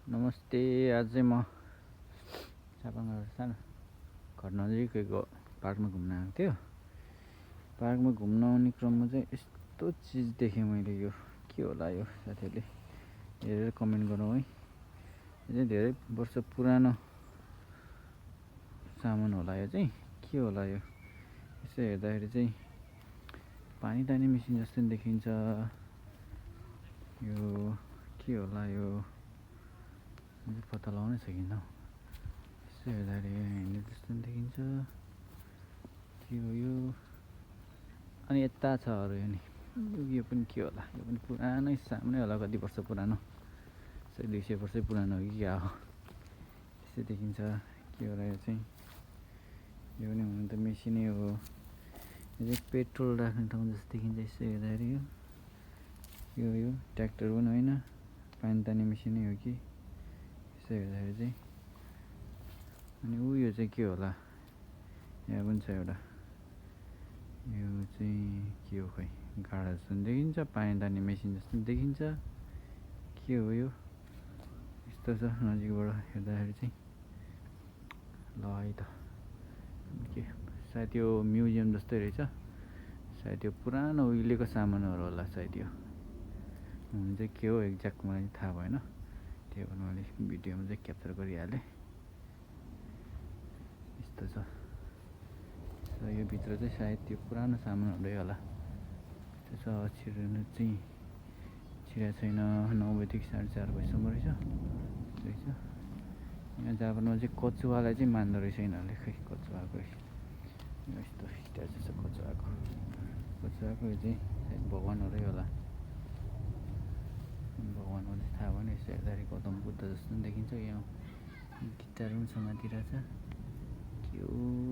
नमस्ते। आज चाहिँ म चापागाउँ सानो घर नजिकैको पार्कमा घुम्न आएको थियो। पार्कमा घुम्न आउने क्रममा चाहिँ यस्तो चिज देखेँ मैले। यो के होला यो, साथीहरूले हेरेर कमेन्ट गरौँ है। यो चाहिँ धेरै वर्ष पुरानो सामान होला। यो चाहिँ के होला यो, यसो हेर्दाखेरि चाहिँ पानी तान्ने मेसिन जस्तो नि देखिन्छ। यो के होला यो पत्ता लगाउनै सकिन्न। यसो हेर्दाखेरि ह्यान्डल जस्तो पनि देखिन्छ। के हो यो? अनि यता छ अरू। यो पनि के होला? यो पनि पुरानै सामानै होला, कति वर्ष पुरानो, 100-200 वर्षै पुरानो हो कि क्या हो, त्यस्तै देखिन्छ। के होला यो चाहिँ? यो पनि हुनु त मेसिनै हो। यो चाहिँ पेट्रोल राख्ने ठाउँ जस्तो देखिन्छ यसो हेर्दाखेरि। यो ट्र्याक्टर पनि होइन, पानी तान्ने मेसिनै हो कि यसो हेर्दाखेरि चाहिँ। अनि यो चाहिँ के होला? यहाँ पनि छ एउटा। यो चाहिँ के हो खै? गाडा जस्तो पनि देखिन्छ, पानी तान्ने मेसिन जस्तो पनि देखिन्छ। के हो यो? यस्तो छ नजिकबाट हेर्दाखेरि चाहिँ। ल है त, के सायद यो म्युजियम जस्तै रहेछ। सायद यो पुरानो उहिलेको सामानहरू होला सायद। यो हुनु चाहिँ के हो एक्ज्याक्ट मलाई थाहा भएन, त्यही भएर मैले भिडियोमा चाहिँ क्याप्चर गरिहालेँ। यस्तो छ। यो भित्र चाहिँ सायद त्यो पुरानो सामानहरू होला। त्यसो छिर्नु चाहिँ छिरेको छैन। 9 बजीदेखि 4:30 बजीसम्म रहेछ। यहाँ जापानमा चाहिँ कचुवालाई चाहिँ मान्दो रहेछ यिनीहरूले। खै कचुवाको यस्तो स्ट्याचु छ कचुवाको। यो चाहिँ सायद भगवान्हरै होला। भगवान् हो चाहिँ थाहा भएन। यसो हेर्दाखेरि गौतम बुद्ध जस्तो पनि देखिन्छ। यहाँ गिटार पनि समातिरहेछ। के हो